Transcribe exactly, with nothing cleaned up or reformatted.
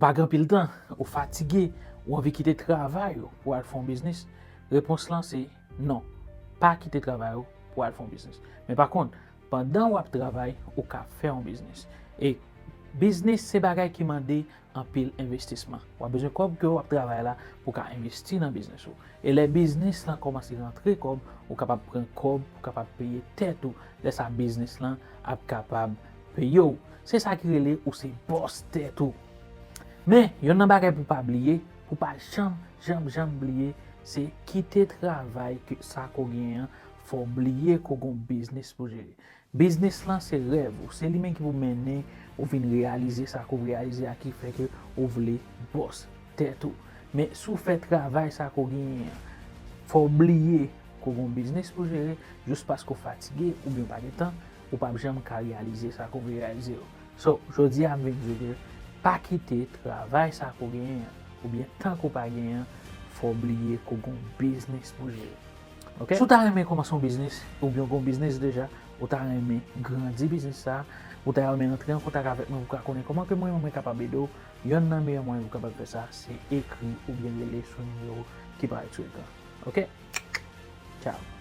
pa gen anpil tan, ou fatige, ou anvi kite travay ou pou al fè yon biznis, repons lan se non. Pa kite travay ou pou al fè yon biznis. Men pa kont, pandan w ap travay, ou ka fè yon biznis. E biznis se bagay ki mande anpil envestisman. W ap bezwen kòb ke w ap travay la pou w ka envesti nan biznis ou. E lè biznis lan kòmanse rantre kòb, ou kapab pran kòb, ou kapab peye tèt ou. Lè sa biznis lan ap kapab peye w. Se sa ki rele ou se bòs tèt ou. Men, yonn nan bagay pou w pa bliye, pou w pa janm, janm, janm bliye, se kite travay ke sa ke w genyen an, fò w bliye ke w gen yon biznis pou jere. Biznis lan se rèv ou, se li menm ki pou mennen ou vin reyalize sa ke w reyalize a ki fè ke ou vle bòs tèt ou. Men si w fè travay sa ke w genyen an, fò w bliye ke w gen yon biznis pou jere, jis paske w fatige oubyen w pa gen tan, ou p ap janm ka reyalize sa ke w vle reyalize yo. So, jodi a m vin di w ke pa kite travay sa ke w genyen an, oubyen tan ke w pa genyen an, fò w bliye ke w gen yon biznis pou jere. Ok? Si w ta renmen kòmanse yon biznis, oubyen w gen yon biznis deja, ou ta renmen grandi biznis sa, ou ta renmen antre an kontak avèk mwen pou w ka konnen kòman ke mwen, mwen kapab ede w, yonn nan meyè mwayen pou w kapab fè sa, se ekri oubyen rele sou nimewo ki parèt sou ekran. Ok? Tchao.